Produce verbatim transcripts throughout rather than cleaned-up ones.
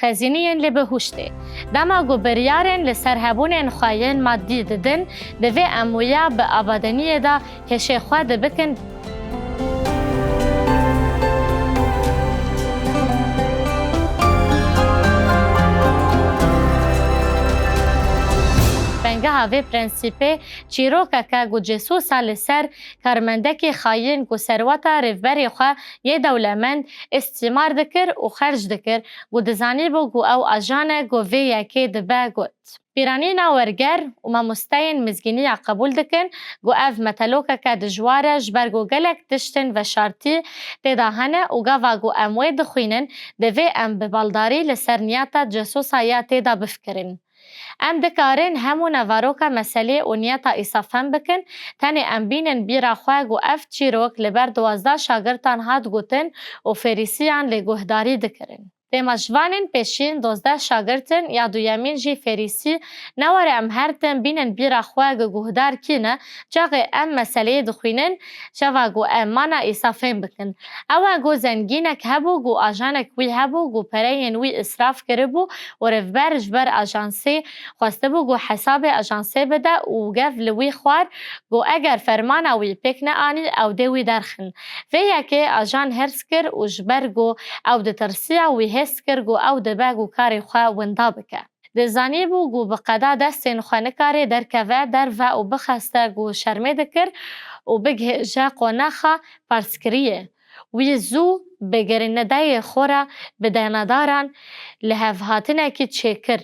Xezîniyên lê bihuştê. Dema ku biryarên li ser hebûnên xwe yên madî didin, divê em wiya bi abadeniyê de hêşê xwe dibikin. Pengeha vê prensîpê çîrokek e ku cesûsa li ser karmendekî xayîn ku serweta rêvberê xwe yê dewlemend îstîmar dikir û xerc dikir, ku dizanîbû ku ew ajan e ku vê yekê dibe got. Pîranîna werger û mamosteyên mizgîniya qebûl dikin ku ev metelokeke dijwar e, ji ber ku gelek tiştên veşartî tê de hene û gava ku em wê dixwînin, divê em bi baldarî li ser niyeta cesûsa ya tê de bifikirin. Em dikarin hemû nevaroka meselê û niyeta Îsa fehm bikin, tenê em bînin bîra xwe ku ev çîrok li ber duwazdeh şagirtan hat gotin û Fêrîsiyan lê guhdarî dikirin. Têmaşvanên pêşîn dozdeh şagirt in, ya duyemîn jî Fêrîsî, ne were em her tim bînin bîra xwe ku guhdar kî ne, çaxê em meseleyê dixwînin, çawa ku em mana Îsa fêm bikin. Ew e ku zengînek hebû, ku ajanek wî hebû, ku pereyên wî îsraf kiribû û rêvber ji ber ajansê xwestibû ku hesabê ajansê bide û gev li wî xwar ku eger fermana wî pêk neanî, ew dê wî derxin. Vê yekê ajan hêrs kir û ji ber ku ew ditirsiya, wî hêst kir ku ew dibe ku karê xwe winda bike. Dizanîbû ku bi qeda destên xwe nikare derkeve derve û bixeste ku şermê dikir û bigihêje qonaxa parzkiriyê. Wî zû bi girînedeyê xwe re bi denedaran lihevhatinekî çêkir.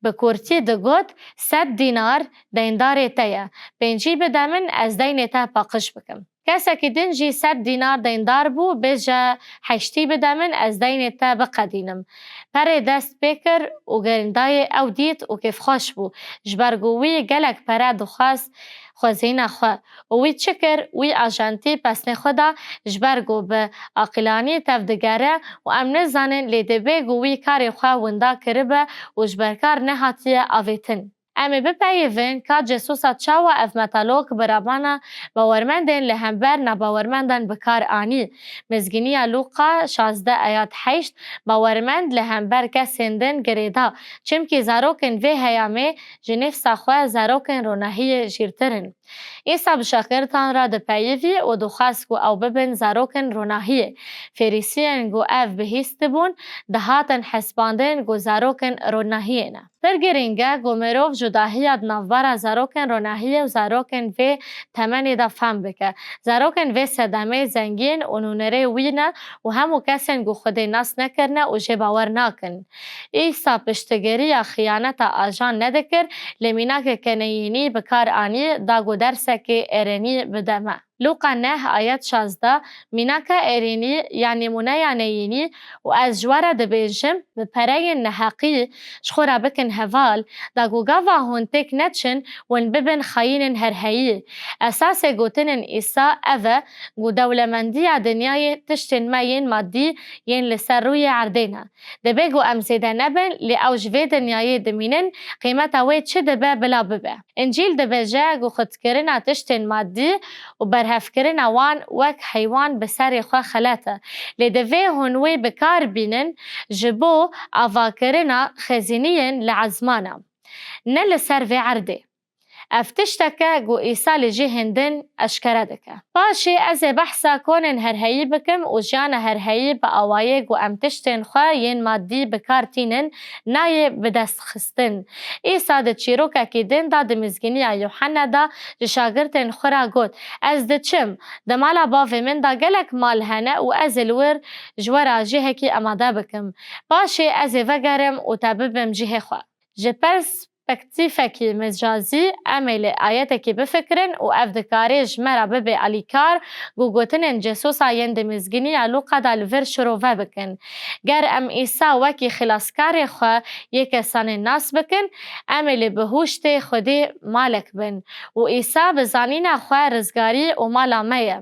Bi kurtî digot, sed dînar deyndarê te ye, pêncî bide min, ez deynê te paqij bikim. Kesekî din jî sed dînar deyndar bû, bêje, heştî bide min, ez deynê te biqedînim. Perê dest pê kir û girîndayê ew dît û kêfxweş bû, ji ber ku wî gelek pere dixwest xwezîna xwe. Û wî çi kir? Wî ajentî pesnê xwe da, ji ber ku bi aqilanî tev digere û em nizanin, lê dibê ku wî karê xwe winda kiribe û ji ber kar nehatiye avêtin. Em ê bipeyivin ka cesûsa çawa ev metalok bi rabana bawermendên li hember nabawermendan bi kar anî. Mizgîniya Lûqa şazdeh ayat heşt, bawermend li hember kesên din girêda, çimkî zarokên vê heyamê ji nefsa xwe zarokên ronahiyê jîrtir in. Îsa bi şagirtan re dipeyivî û dixwest ku ew bibin zarokên ronahiyê. Fêrîsiyên ku ev bihîstibûn, dihatin hesibandin ku zarokên ronahiyê ne. Pir girîng e ku mirov cudahiya di navbera zarokên ronahiyê û zarokên vê temenê de fehm bike. Zarokên vê sedemê zengîn û nûnerê wî ne û hemû kesên ku Xwedê nas nekirine û jê bawer nakin. Îsa piştgiriya xiyaneta ajan nedikir, lê mînakeke neyînî bi kar anî da ku dersekê êrenî bide me. Lûqa neh ayet şazdeh, mînaka êrînî ya nîmûneya neyînî û ez ji we re dibêjim, bi pereyên neheqî ji xwe re bikin heval, da ku gava hûn têk neçin, hûn bibin xayînên herheyî. Esasê gotinên Îsa ev e ku dewlemendiya dinyayê tiştên me yên madî yên li ser rûyê erdê ne. Dibê ku em zêde nebin, lê ew ji vê dinyayê dimînin, qîmeta wê çi dibe bila bibe. Încîl dibêje ku xurtkirina tiştên madî û berhevkirina wan wek heywan bi serê xwe xelet e. Lê divê hûn wê bi kar bînin ji bo avakirina xezîniyên li ezmana, ne li ser vê erdê. Ev tiştek e ku Îsa li cihên din eşkere dike. Paşê ez ê behsa konên herheyî bikim û jiyana herheyî bi awayê ku em tiştên xwe yên madî bi kar tînin nayê bidestxistin. Îsa di çîrokekî din de di Mizgîniya Yuhanna de ji şagirtên xwe re got, Ez diçim, di mala bavê min de gelek mal hene û ez ê li wir ji we re cihekî emade bikim. Paşê ez ê vegerim û te bibim cihê xwe. Ji perspektîfekî mecazî, em ê li ayetekî bifikirin û ev dikare ji me re bibe alîkar ku gotinên cesûsa yên di Mizgîniya Lûqa de li vir şirove bikin. Ger em Îsa wekî xilaskarê xwe yê kesanê nas bikin, em ê li bihuştê Xwedê malek bin û Îsa bi zanîna xwe rizgarî û mala me ye.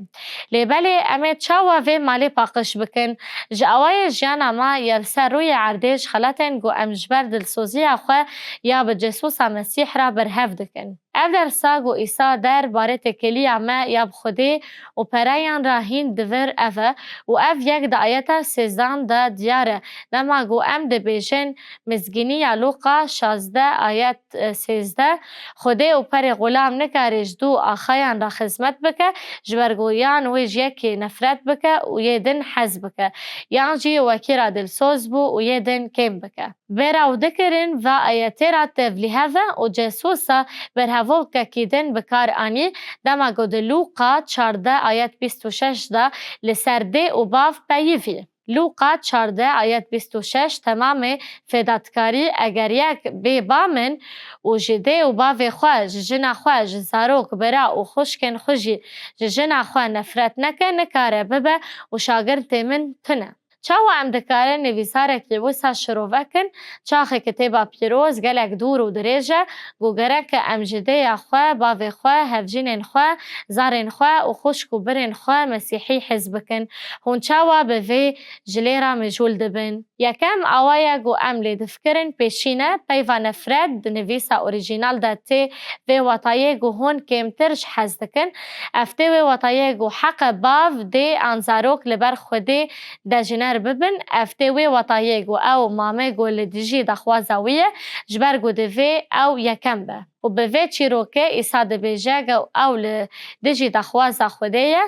Lê belê em ê çawa vê malê paqij bikin? Ji awayê jiyana me ya li ser rûyê erdê ji xeletên ku em ji ber dilsoziya xwe ya bi cesûsa Mesîh re berhev dikin. Ev dersa ku Îsa der barê têkiliya me ya bi Xwedê û pereyan re hîn di vir ev e û ev yek di ayeta sêzdehan de diyar e. Dema ku em dibêjin, Mizgîniya Lûqa şazdeh ayet, e, sêzdeh, Xwedê û perê xulam nikare ji du axayan re xizmet bike, ji ber ku yan wê ji yekê nefret bike û yê din hez bike, yan jî wekî re dilsoz bû û yê din kêm bike. Bêra û dikirin va ayetê ra tevlî hev e û cesûsa berhevokekî din bi kar anî, dema ku di Lûqa çardeh ayet bîst û şeş de li ser dê û bav peyivî. Lûqa çardeh ayet bîst û şeş, temamê fêdatkarî, eger yek bê ba min û ji dê û bavê xwe, ji jina xwe, ji zarok, bira û xwişkên xwe jî ji jina xwe nefret neke, nikare bibe û şagirtê min tune. Çawa em dikarin nivîsarekî wisa şirove kin? Çaxê kitêba pîroz gelek dûr û dirêj e, ku gerek e em ji dêya xwe, bavê xwe, hevjînên xwe, zarên xwe û xwişk û birên xwe mesîhî hez bikin. Hûn çawa bi vê jilê re mijûl dibin? Yekem awa ye ku em lê difikirin pêşîne, peyva nefret di nivîsa orîjînal de tê vê watayê ku hûn kêmtir ji hez dikin. Ev tê wê watayê ku heqe bav, dê an zarok li ber Xwedê dejiner bibin. Ev tê wê watayê ku ew mame ku li dijî daxwaza wî ye, ji ber ku divê ew yekem be. Û bi vê çîrokê Îsa dibêje ku ew li dijî daxwaza Xwedê ye.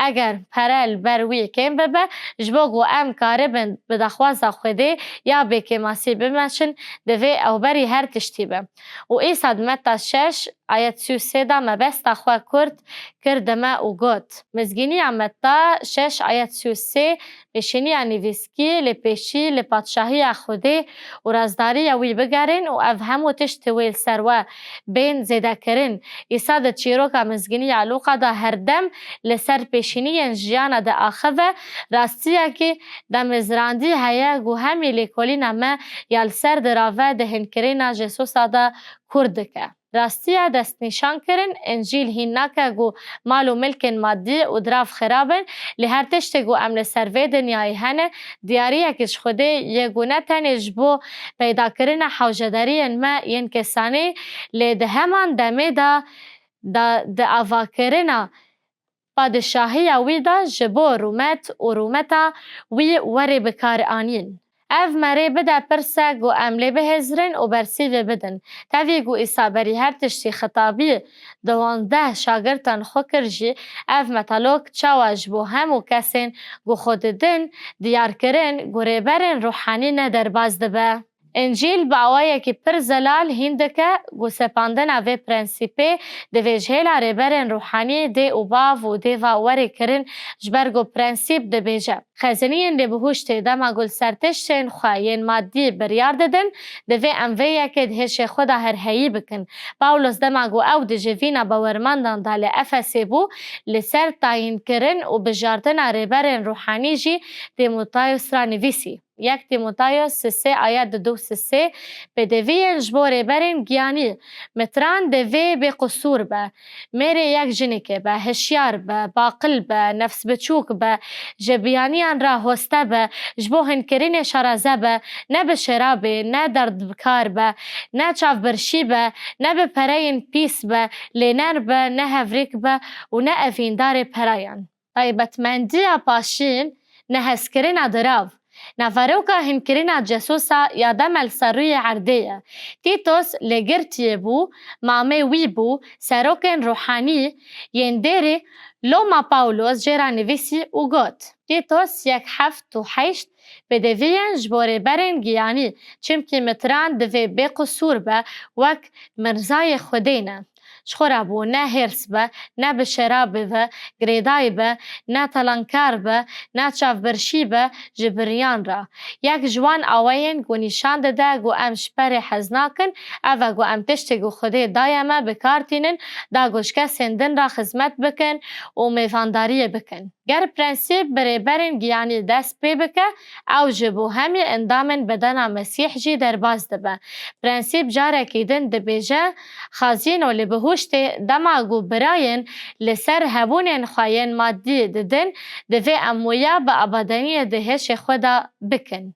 Eger pere li ber wî kêm bibe, ji bo ku em karibin bi daxwaza Xwedê ya bêkêmasî bimeşin, divê ew berî her tiştî be. Û Îsa di Metta şeş ayet sî û sê de mebesta xwe kurt kir di me û got, Mizgîniya Metta şeş ayet sî û sê, pêşîniya nivîskî, lê pêşî li padşahiya Xwedê û razdariya wî bigerin û ev hemû tişt wê li ser we bên zêdekirin. Îsa di çîroka Mizgîniya Lûqa de herdem li ser pêşîniyên jiyana diaxive, rastiyekî damezrandî heye ku hemî lêkolîna me ya li ser dirave di hinkirina Jêsusa de kurt dike. Rastiya destnîşankirin, Încîl hîn nake ku mal û milkên madî û dirav xirab in, lê her tiştê ku em li ser vê dinyayê hene, diyariyekî ji Xwedê ye ku ne tenê ji bo peydakirina hewcedariyên me yên kesanî, lê di heman demê de, de di avakirina padişahiya wî de ji bo rûmet û rûmeta wî werê bikaranîn. Ev me rê bide pirse ku em lê bihêzirin û bersîvê bidin. Tevî ku Îsa berî her tiştî xitabî duwazdeh şagirtan xwe kir jî, ev metalok çawa ji bo hemû kesên ku xwe didin diyar kirin ku rêberên ruhanî ne derbas dibe? Încîl bi awayekî pir zelal hîn dike ku sepandina vê prensîpê divê ji hêla rêberên ruhanî, dê û bav û dêva werê kirin, ji ber ku prensîp dibêje, Xeziniyên lêbihuştê dema ku li ser tiştên xwe yên madî biryar didin, divê em vê yekê di hêşê xwe de her heyî bikin. Pawlos dema ku ew di civîna bawermendan de li Efesê bû, li ser tayînkirin û bijartina rêberên ruhanî jî Tîmotayos ra nivîsî. Yek Tîmotayos sisê ayet di du sisê, pêdeviyên ji bo rêberên giyanî, mitran divê bêqusûr be. Mêrê yek jinekê be, hişyar be, baqil be, nefsbiçûk be, ji biyaniyan re hoste be, ji bo hinkirinê şaraze be, ne bi şerabê, ne derdbikar be, ne çavbirşî be, ne bi pereyên pîs be, lêner be, ne hevrêk be û ne evîndarê pereyan. Taybetmendiya paşîn, nehezkirina dirav. Naveroka hinkirina Cesûsa ya demel ser rûyê erdê ye. Tîtos lêgirtiyê bû, mamê wî bû, serokên ruhanî yên dêrê loma Pawlos jê re nivîsî û got, Tîtos yek heft û heşt, pêdeviyên ji bo rêberên giyanî, çimkî mitran divê bêqisûr be, wek mirzayê Xwedê ne. Ji xwe re bû, ne hêrs be, ne bi şerabê ve girêdayî be, ne talankar be, ne çavbirşî be ji biriyan re. Yek ji wan awayên ku nîşan dide ku em ji perê hez nakin, ev e ku em tiştê ku Xwedê daye me bi kar tînin, da ku ji kesên din re xizmet bikin û mêvandariyê bikin. Ger prensîp bi rêberên giyanî dest pê bike, ew ji bo hemî endamên bedena Mesîh jî derbas dibe. Prensîp carekî din dibêje, Xazîno li bihuştê dema ku birayên li ser hebûnên xwe yên madî didin, divê em wiya bi abadaniyê di hêşê xwe de bikin.